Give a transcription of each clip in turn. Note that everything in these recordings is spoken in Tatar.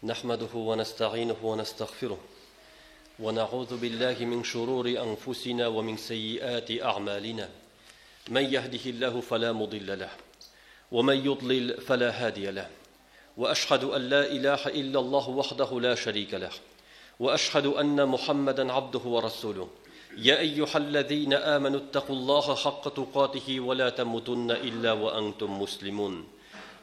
نحمده ونستعينه ونستغفره ونعوذ بالله من شرور أنفسنا ومن سيئات أعمالنا من يهده الله فلا مضل له ومن يضلل فلا هادي له وأشهد أن لا إله إلا الله وحده لا شريك له وأشهد أن محمدا عبده ورسوله يا أيها الذين آمنوا اتقوا الله حق تقاته ولا تموتن إلا وأنتم مسلمون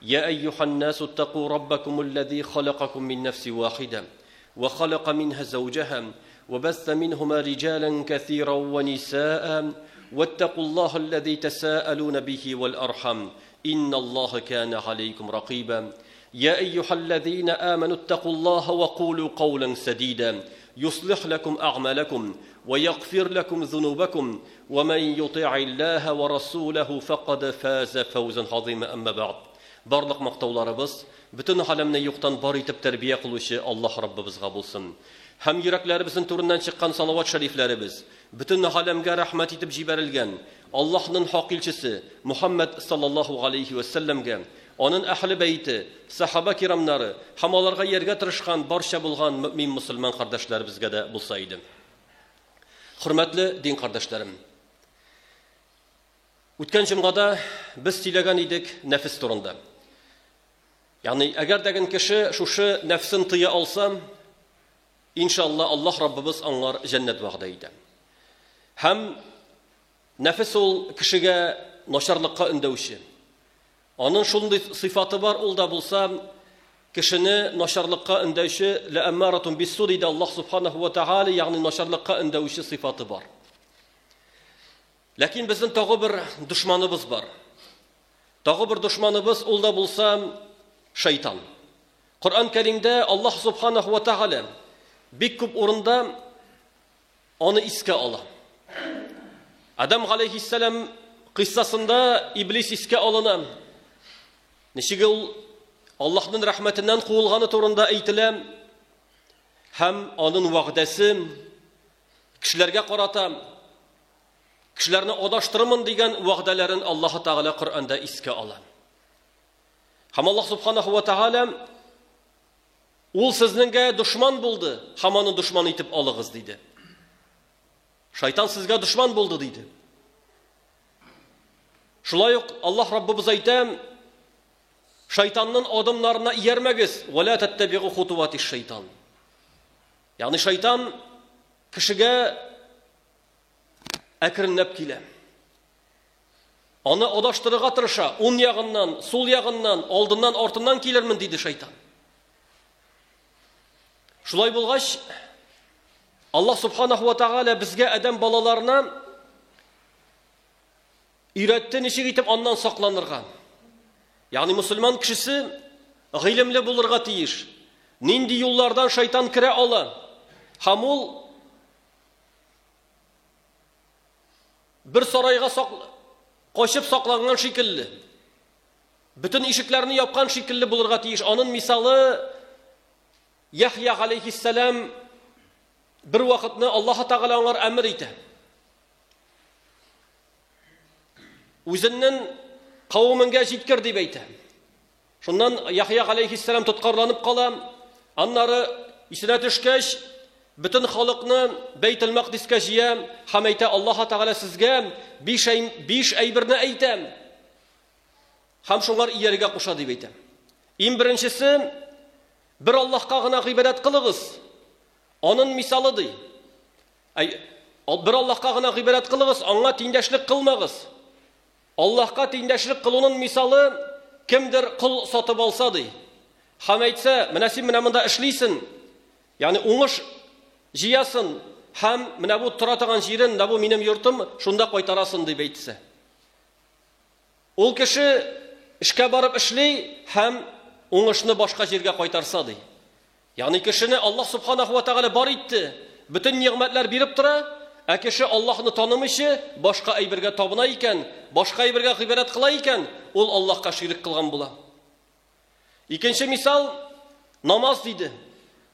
يا أيها الناس اتقوا ربكم الذي خلقكم من نفس واحدة وخلق منها زوجها وبث منهما رجالا كثيرا ونساء واتقوا الله الذي تساءلون به والأرحم إن الله كان عليكم رقيبا يا أيها الذين آمنوا اتقوا الله وقولوا قولا سديدا يصلح لكم أعمالكم ويغفر لكم ذنوبكم ومن يطع الله ورسوله فقد فاز فوزا عظيما أما بعد Барлык мактауларыбыз бөтен галәмне юктан бар итеп тәрбия кылучы Аллаһ Раббыбызга булсын. Һәм йөрәкләребезнең түреннән чыккан салават шәрифләребез бөтен галәмгә рәхмәт итеп җибәрелгән Аллаһның хак илчесе Мухаммад саллаллаһу алейхи вә сәлләмгә, аның әһле бәйте, сахаба кирамнары һәм аларга ияргә тырышкан барча булган мөэмин мөселман кардәшләребезгә дә булса иде. Хөрмәтле дин кардәшләрем! Үткән җомгада без сөйләгән идек нәфес турында. Ягъни, әгәр дә кеше шушы нәфсен тыя алса, иншалла Аллаһ Раббыбыз аңар җәннәт вәгъдә итә. Һәм нәфес ул кешегә начарлыкка өндәүче. Аның шундый сыйфаты бар, ул да булса кешене начарлыкка өндәүче, ла аммаратун биссу диде Аллаһ субханаху ва тааля, ягъни начарлыкка өндәүче сыйфаты бар. Ләкин безнең тагы бер дошманыбыз бар. Тагы бер дошманыбыз ул да булса шайтан. Коръән Кәримдә Аллаһ субханаху ва тааля бик күп урында аны искә ала. Адам галәйһиссәлам кыйссасында Иблис искә алына. Ничек ул Аллаһның рәхмәтеннән куылганы турында әйтелә һәм аның вәгъдәсе кешеләргә карата кешеләрне адаштырмын дигән вәгъдәләрен Аллаһ Тәгалә Коръәндә искә ала. Һәм Аллаһ Субханаху ва Тәгалә ул сезнеңгә дошман булды, һәм аны дошман итеп алыгыз диде. Шайтан сезгә дошман булды диде. Шулай ук Аллаһ Раббыбыз әйтә, шайтанның адымнарына иярмәгез, ва ла таттабигу хутуватиш шайтан. Ягъни шайтан кешегә әкренләп килә. Аны адаштырырга тырыша, ун ягыннан, сул ягыннан, алдыннан, артыннан килермен, диде шайтан. Шулай булгач, Аллаһ субханаху ва тааля безгә адәм балаларына өйрәтте ничек итеп аннан сакланырга. Ягъни мусульман кешесе гыйлемле булырга тиеш. Нинди юллардан шайтан керә ала? Һәм ул бер сарайга сак... качып сакланган шикелле, бөтен ишекләрне япкан шикелле булырга тиеш. Аның мисалы Яхья алейхиссалам бер вакытны Аллаһ Тәгалә аңар әмер итә. Үзеннән кавемеңгә җиткер дип әйтә. Шуннан Яхья алейхиссалам тоткарланып кала. Аннары исенә төшкәч, бөтен халыкны Бәйтел Мәкъдискә җыя һәм әйтә: Аллаһ Тәгалә сезгә биш әйберне әйтә. Һәм шуңар ияргә куша дип әйтә. Иң беренчесе, бер Аллаһка гына гыйбадәт кылыгыз. Аның мисалы ди. Әй, бер Аллаһка гына гыйбадәт кылыгыз, аңа тиңдәшлек кылмагыз. Аллаһка тиңдәшлек кылуның мисалы кемдер кол сатып алса ди. Һәм әйтсә, менә син менә монда эшлисең, ягъни уңыш җыясың һәм менә бу тора торган җирен, менә бу минем йортым, шунда кайтарасың дип әйтсә. Ул кеше эшкә барып эшли һәм уңышны башка җиргә кайтарса ди. Ягъни кешене Аллаһ субханаху ва тааля бар итте, бөтен нигъмәтләр биреп тора, ә кеше Аллаһны танымыйча башка әйбергә табына икән, башка әйбергә гыйбадәт кыла икән, ул Аллаһка ширк кылган була. Икенче мисал намаз диде.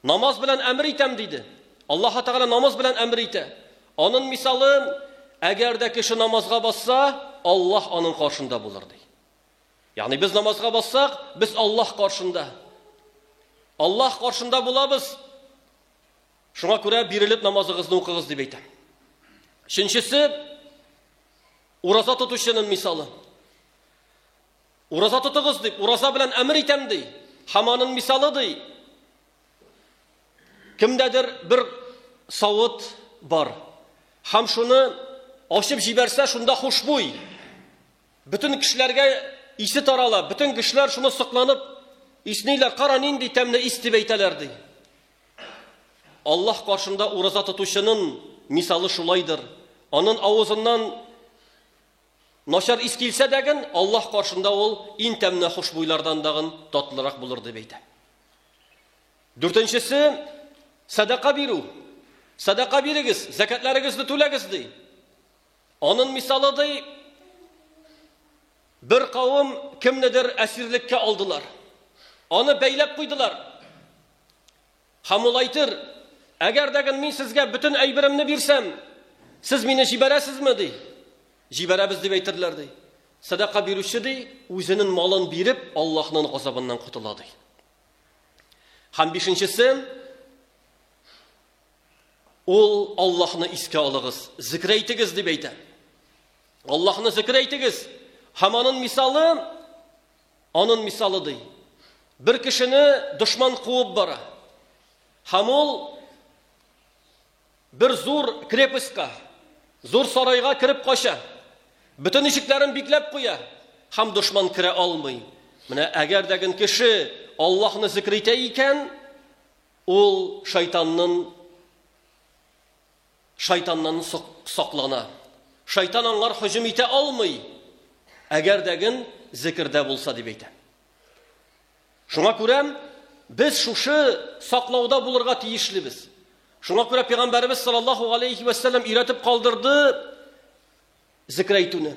Намаз белән әмер итәм диде. Аллаһ Тәгалә намаз белән әмер итә. Аның мисалы, әгәр дә кеше намазга басса, Аллаһ аның каршында булыр ди. Ягъни без намазга бассак, без Аллаһ каршында. Аллаһ каршында булабыз. Шуңа күрә бирелеп намазыгызны укыгыз дип әйтә. Өченчесе ураза тотучының мисалы. Ураза тотыгыз дип, ураза белән әмер итәм ди. Һәм аның мисалы ди. Кемдәдер бер савыт бар. Һәм шуны ачып җибәрсә, шунда хушбуй. Бөтен кешеләргә исе тарала, бөтен кешеләр шуны сокланып исниләр, кара нинди тәмле ис дип әйтәләр ди. Аллаһ каршында ураза тотучының мисалы шулайдыр. Анын авызыннан начар ис килсә дәген, Аллаһ каршында ул иң тәмле хушбуйлардан дагын татлырак булыр дип әйтә. Дүртенчесе сәдака бирү. Сәдака бирегез, зәкәтләрегезне түләгез ди. Анын мисалы ди, бер кавым кемнедер әсирлеккә алдылар. Аны бәйләп куйдылар. Һәм ул әйтер, әгәр дә мин сезгә бөтен әйберемне бирсәм, сез мине җибәрәсезме ди. Җибәрәбез дип әйтерләр ди. Сәдака бирүче ди, үзенең малын биреп, Аллаһның газабыннан котыла ди. Һәм бишенчесе, Ул Аллаһны искә алыгыз, зикр әйтегез дип әйтә. Аллаһны зикр әйтегез. Һәм аның мисалы, аның мисалы ди. Бер кешене дошман куып бара. Һәм ул бер зур крепостька, зур сарайга кереп кача. Бөтен ишекләрен бикләп куя һәм дошман керә алмый. Менә әгәр дә кеше Аллаһны зикр итә икән, Ул шайтаннын шайтаннан саклана. Шайтан аңар һөҗүм итә алмый, әгәр дәген зикердә булса дип әйтә. Шуңа күрә без шушы саклауда булырга тиешлебез. Шуңа күрә пәйгамбәребез саллаллаһу алейхи ва саллям өйрәтеп калдырды Зикер әйтүне.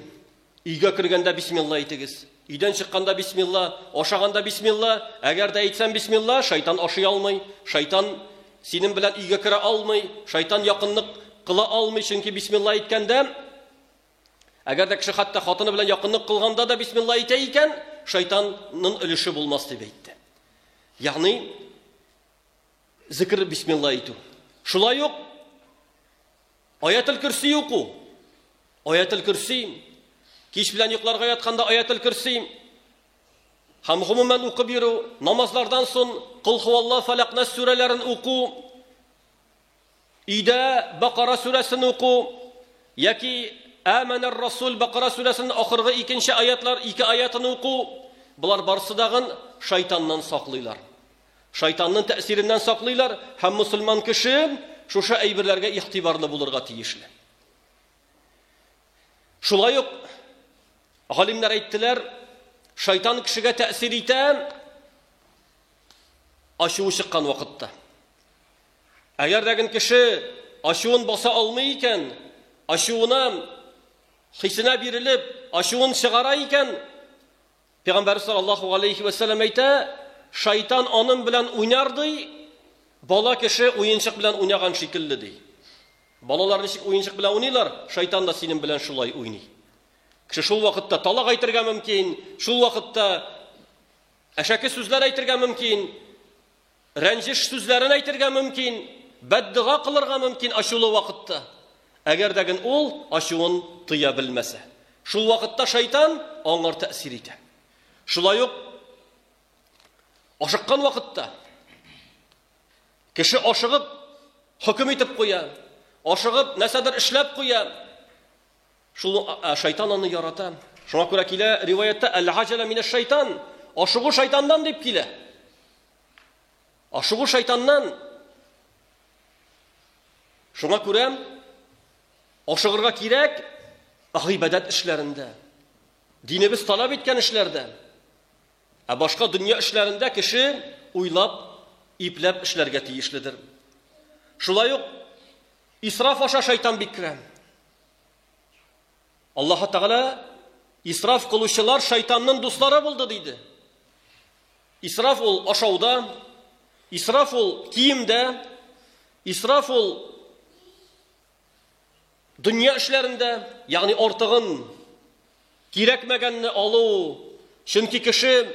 Өйгә кергәндә бисмилла әйтегез. Өйдән чыкканда бисмилла, ашаганда бисмилла. Әгәр дә әйтсәң бисмилла, шайтан ашый алмый. Шайтан синең белән өйгә керә алмый. Шайтан якынлык кыла алмый, чөнки бисмилла әйткәндә, әгәр дә кеше хәтта хатыны белән якынлык кылганда да бисмилла әйтә икән, шайтанның өлеше булмас дип әйтте. Ягъни зикр бисмилла әйтү. Шулай ук Аятел Көрси уку. Аятел Көрси. Кич белән йокларга ятканда Аятел Көрси. Һәм гомумән укып йөрү, намазлардан соң Кол хуалла, Фалак, Нас сүрәләрен уку, өйдә Бакара сүрәсен уку яки Әмәнәр Расул Бакара сүрәсенең ахыргы икенче аятлар, ике аятын уку, болар барысы дагын шайтаннан саклыйлар. Шайтанның тәэсиреннән саклыйлар һәм мосылман кеше шушы әйберләргә игътибарлы булырга тиешле. Шулай ук галимнәр әйттеләр, шайтан кешегә тәэсир итә ачуы чыккан вакытта. Әгәр дә кеше ачуын баса алмый икән, ачуына хисенә бирелеп, ачуын чыгара икән, Пәйгамбәр саллаллаһу алейхи вә сәлләм әйтә, шайтан аның белән уйнар ди, бала кеше уенчык белән уйнаган шикелле ди. Балалар ничек уенчык белән уйныйлар, шайтан да синең белән шулай уйный. Кеше шул вакытта талак әйтергә мөмкин, шул вакытта әшәке сүзләр әйтергә мөмкин, рәнҗеш сүзләрен әйтергә мөмкин, бәддога кылырга мөмкин ачулы вакытта. Әгәр дә ген ул ачуын тыя белмәсә. Шул вакытта шайтан аңар тәэсир итә. Шулай ук ашыккан вакытта кеше ашыгып хөкем итеп куя, ашыгып нәрсәдер эшләп куя. Шул шайтан аны ярата. Шуңа күрә килә риваятта әл-аҗәлә минәш шайтан, ашыгу шайтаннан дип килә. Ашыгу шайтаннан. Шуңа күрә ашыгырга кирәк гыйбадәт эшләрендә. Динебез таләп иткән эшләрдә. Ә башка дөнья эшләрендә кеше уйлап, ипләп эшләргә тиешледер. Шулай ук исраф аша шайтан бик керә. Аллаһ Тәгалә исраф кылучылар шайтанның дуслары булды диде. Исраф ул ашауда, исраф ул киемдә, исраф ул дөнья эшләрендә, ягъни артыгын кирәкмәгәнне алу, чөнки кеше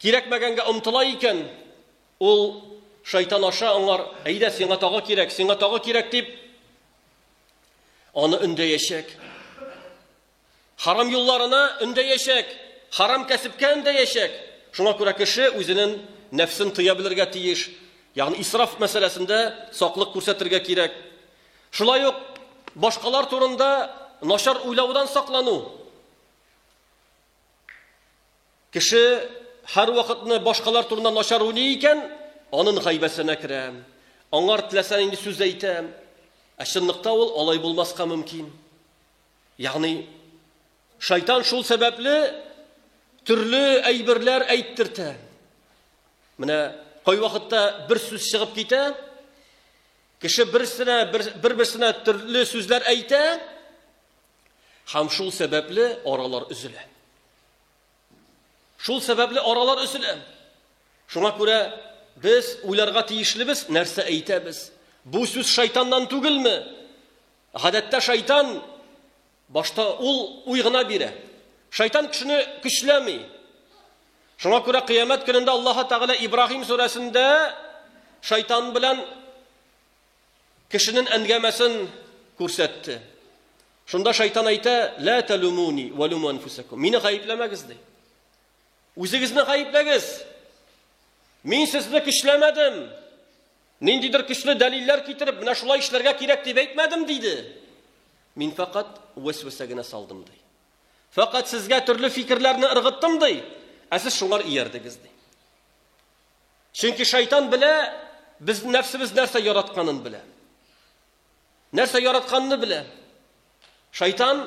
кирәкмәгәнгә омтыла икән, Ул шайтан аша аңар, әйдә, сиңа тагы кирәк, сиңа тагы кирәк дип, аны өндәячәк. Харам юлларына өндәячәк, харам кәсепкә өндәячәк. Шуңа күрә кеше үзенең нәфсен тыя белергә тиеш. Ягъни исраф мәсьәләсендә саклык күрсәтергә кирәк. Шулай ук башкалар турында начар уйлаудан саклану. Кеше һәрвакытны башкалар турында начар уйлый икән, анын гайбәсенә керә. Аңар теләсә нинди сүз әйтә. Ә чынлыкта ул алай булмаска мөмкин. Ягъни шайтан шул сәбәпле төрле әйберләр әйттертә. Менә кайвакытта бер сүз чыгып китә, кеше берсенә бер-берсенә төрле сүзләр әйтә, һәм шул сәбәпле аралар өзелә. Шул сәбәпле аралар өзелә. Шуңа күрә без уйларга тиешлебез, нәрсә әйтәбез. Бу сүз шайтаннан түгелме? Гадәттә шайтан башта ул уй гына бирә. Шайтан кешене көчләми. Шуңа күрә кыямәт көнендә Аллаһ Тәгалә Ибраһим сүрәсендә шайтан белән кешенең әңгәмәсен күрсәтте. Шунда шайтан әйтә, «Ла талумуни ва луму анфусакум». Мине гаепләмәгез, ди. Үзегезне гаепләгез. Мин сезне көчләмәдем. Ниндидер көчле дәлилләр китереп, менә шулай эшләргә кирәк дип әйтмәдем, диде. Мин фәкать вәсвәсә генә салдым, ди. Фәкать сезгә төрле фикерләрне ыргыттым, ди. Ә сез шуңар иярдегез, ди. Чөнки шайтан белә, без нәфсебез нәрсә яратканын белә. Нәрсә яратканны белә. Шайтан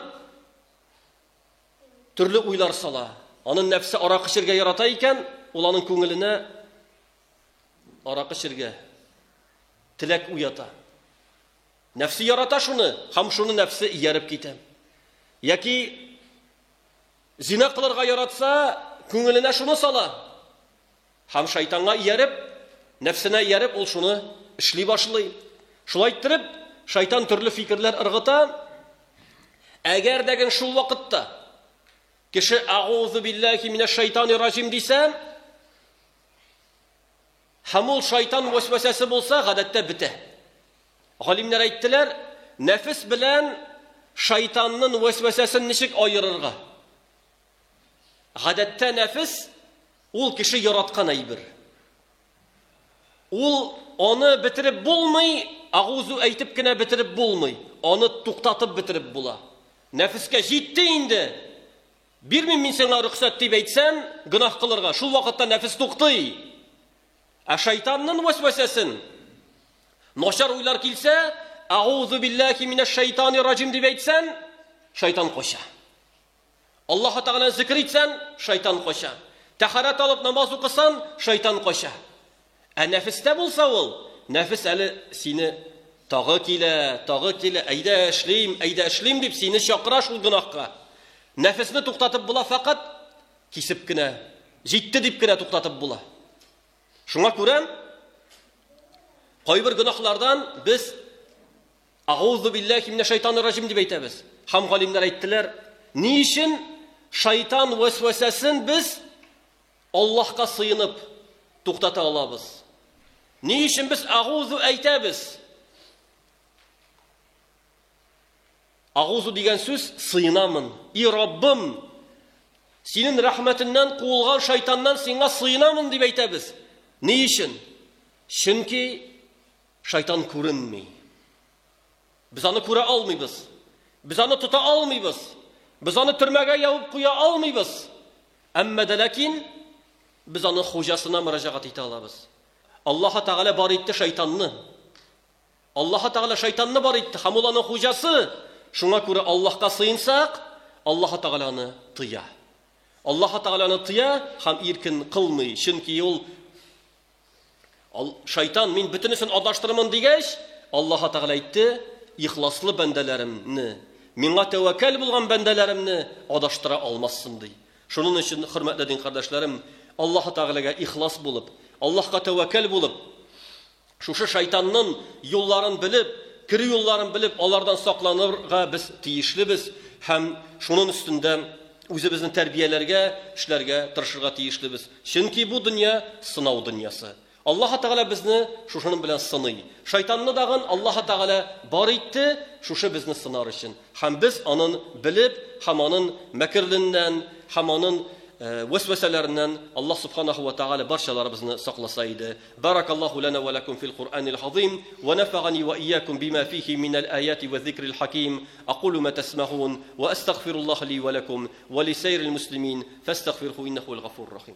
төрле уйлар сала. Аның нәфсе аракы эчәргә ярата икән, ул аның күңеленә аракы эчәргә теләк уята. Нәфсе ярата шуны, һәм шуны нәфсе ияреп китә. Яки зина кылырга яратса, күңеленә шуны сала. Һәм шайтанга ияреп, нәфсенә ияреп, ул шуны эшли башлый. Шулай иттереп, шайтан төрле фикерләр ыргыта. Әгәр дә ген шул вакытта кеше агузу биллахи минәш шайтанир раҗим дисә, һәм ул шайтан вәсвәсәсе булса, гадәттә бетә. Галимнәр әйттеләр, нәфес белән шайтанның вәсвәсәсен ничек аерырга? Гадәттә нәфес ул кеше яраткан әйбер. Ул аны бетереп булмый, агузу әйтеп кенә бетереп булмый. Аны туктатып бетереп була. Нәфескә җитте инде. Бирмим мин сиңа рөхсәт дип әйтсән, гөнаһ кылырга. Шул вакытта нәфес туктый. Ә шайтанның вәсвәсәсен начар уйлар килсә, Аузу биллахи минәш шайтанир раҗим дип әйтсән, шайтан кача. Аллаһы Тәгаләне зикер итсәң, шайтан кача. Тәһарәт алып намаз укысаң, шайтан кача. Ә нәфестә булса ул, нәфес әле сине тагы килә, тагы килә, әйдә эшлим, әйдә эшлим дип сине чакыра шул гөнаһка. Нәфесне туктатып була фәкать кисеп кенә, җитте дип кенә туктатып була. Шуңа күрә кайбер гөнаһлардан без Агузу биллахи минә шайтанир раҗим дип әйтәбез. Һәм галимнәр әйттеләр, ни өчен шайтан вәсвәсәсен без Аллаһка сыенып туктата алабыз? Ни өчен без агузу әйтәбез? Агузу дигән сүз сыенамын. И Раббым, синең рәхмәтеннән куылган шайтаннан сиңа сыенамын дип әйтәбез. Ни өчен? Чөнки Шайтан күренми. Без аны күрә алмыйбыз. Без аны тота алмыйбыз. Без аны төрмәгә ябып куя алмыйбыз. Әмма дә ләкин без аны хуҗасына мөрәҗәгать итә алабыз. Аллаһ Тәгалә бар итте шайтанны. Аллаһ Тәгалә шайтанны бар итте һәм ул аның хуҗасы. Шуңа күрә Аллаһка сыенсак, Аллаһ Тәгалә аны тыя. Аллаһ Тәгалә аны тыя һәм иркен кылмый, чөнки ул Шайтан, мин бөтенесен адаштырмын дигәч, Аллаһ Тәгалә әйтте, ихласлы бәндәләремне, миңа тәвәккәл булган бәндәләремне адаштыра алмассың, ди. Шуның өчен, хөрмәтле дин кардәшләрем, Аллаһ Тәгаләгә ихлас булып, Аллаһка тәвәккәл булып, шушы шайтанның юлларын белеп, керү юлларын белеп, алардан сакланырга без тиешлебез һәм шуның өстендә үзебезне тәрбияләргә, эшләргә тырышырга тиешлебез. Чөнки бу дөнья сынау дөньясы. Аллаһы Тәгалә безне шушының белән сыный. Шайтанны дагын Аллаһы Тәгалә бар итте, шушы безне сынар өчен. Һәм без анын белеп, һәм анын мәкерленнән, һәм анын вәсвәсәләреннән Аллаһ Субханаху ва Тәгалә барчаларыбызны сакласа иде. Баракаллаху лана ва лакум фил Куръанил азим ва нафагани ва иякум бима фихи минал аяти ва зикрил хаким. Акулу ма тасмаун ва астагфируллаха ли ва лакум ва лисайрил муслимин фастагфируху иннаху гафур рахим.